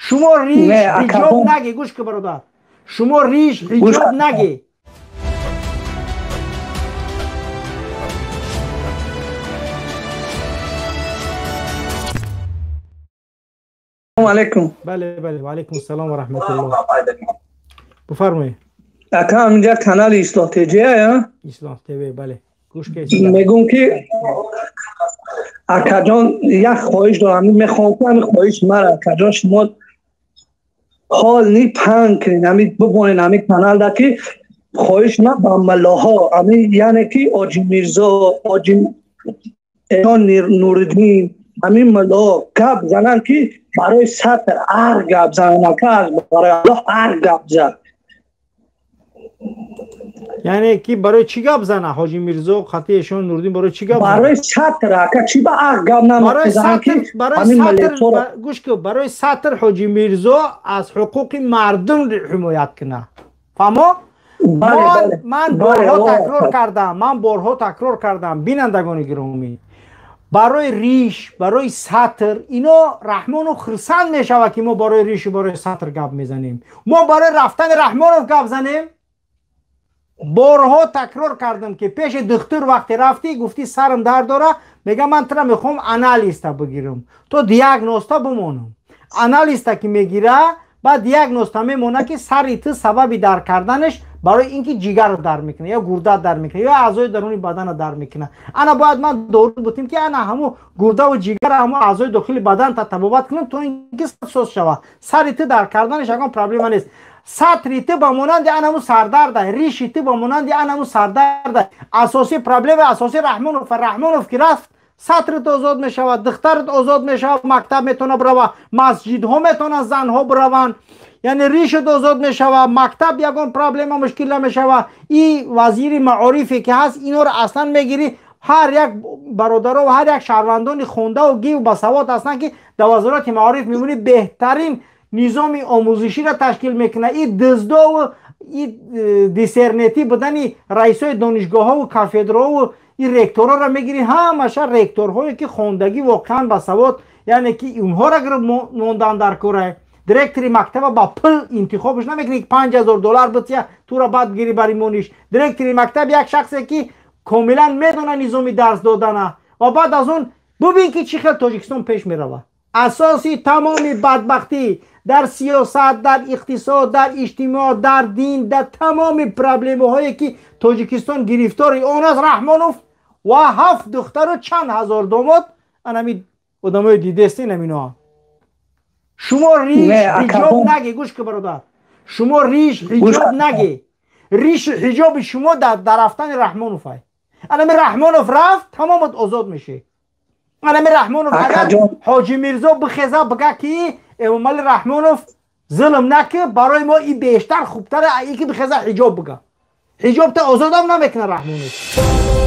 Шумо риш ҳиҷоб наги, гӯш ки бародар, шумо риш ҳиҷоб наги. Алейкум. Бале, бале, ва алейкум ассалом ва раҳматуллоҳ. Бифармоед. Ака, ҳаминҷа канали Ислоҳ ТЖ, Ислоҳ ТВ, бале. Гӯш ки мегӯм ки акаҷон, як хоҳиш дорам, мехоҳам ки ҳамин хоҳиш мара акаҷон шумо ҳол ни панг кунед, ҳамин бибонед ҳамин каналда ки хоҳиш ма ба маллоҳо, ҳамин яъне ки Оҷи Мирзо, Оҷи Нуриддин, ҳамин маллоҳо гап зананд ки барои сатр ҳар гап зананд, ака, барои Аллоҳ ҳар гап зад. Яъне ки барои чӣ гап зана Ҳоҷи Мирзо, хати эшон Нуриддин барои чӣ гап? Барои сатр, ака, чӣ ба ҳар гап намезананд ки барои сатр, гӯш кун, барои сатр Ҳоҷи Мирзо аз ҳуқуқи мардум ҳимоят кунад. Фаҳмо? Ман борҳо такрор кардам, ман борҳо такрор кардам, бинандагони гиромӣ, барои риш, барои сатр ино Раҳмонов хурсанд мешавад ки мо барои ришу барои сатр гап мезанем. Мо барои рафтани Раҳмонов гап занем. Борҳо такрор кардам ки пеши духтур вақте рафтӣ, гуфтӣ сарам дард дора, мега ман тура мехоҳам анализта бигирам, то диагнозта бимонам. Анализта ки мегира, баъд диагнозта мемона ки сари ту сабаби дард карданаш барои ин ки ҷигарро дард мекунад, ё гурда дард мекунад, ё аъзои даруни баданро дард мекунад. Ана бояд ман дору бутем ки ана ҳамун гурдаву ҷигара, ҳамун аъзои дохили баданта табобат кунам, то ин ки соз шавад. Сари ту дард карданаш ягон проблема нест. Сатри ту ба монанди анаму сардарда, риши ту ба монанди анаму сардарда. Асосии проблема, асосии Раҳмонов, Раҳмонов ки рафт, сатрит озод мешавад, духтарат озод мешавад, мактаб метавонад бирава, масҷидҳо метавонанд занҳо бираванд, яъне ришат озод мешавад, мактаб ягон проблема мушкил намешавад. И вазири маорифе ки ҳаст, инҳоро аслан мегирӣ, ҳар як бародаро ва ҳар як шаҳрвандони хондаву гив басавод ҳастанд ки дар вазорати маориф мемонӣ, беҳтарин низоми омӯзиширо ташкил мекунад. И дуздову и диссернетӣ будани раисои донишгоҳҳову кафедраову и ректорҳоро мегирӣ, ҳамаша ректорҳое ки хондагӣ воқеан басавод, яъне ки онҳоро мондан дар кора. Директори мактаба ба пул интихобш намекунӣ ки $5000 бития туро баъд бигирӣ бари мониш. Директори мактаб як шахсе ки комилан медона низоми дарс додана, ва баъд аз он бубин ки чӣ хел Тоҷикистон пеш меравад. Асоси тамоми бадбахтӣ дар сиёсат, дар иқтисод, дар иҷтимоъ, дар дин, дар тамоми проблемаҳое ки Тоҷикистон гирифтори он аст, Раҳмонов ва 7 духтару чанд ҳазор домод, анами одамои дидестин аминоа. Шумо риш ҳиҷоб наги, гӯш ки бародар, шумо риш ҳиҷоб наги. Ришу ҳиҷоби шумо дар рафтани Раҳмонов ай. Анами Раҳмонов рафт, тамомат озод мешӣ. Анами Раҳмонов агар Ҳоҷи Мирзо бихеза бига ки Эмомали Раҳмонов зулм наки, барои мо и бештар хубтара, и ки бихеза ҳиҷоб бига. Ҳиҷобта озодам намекунад Раҳмонов.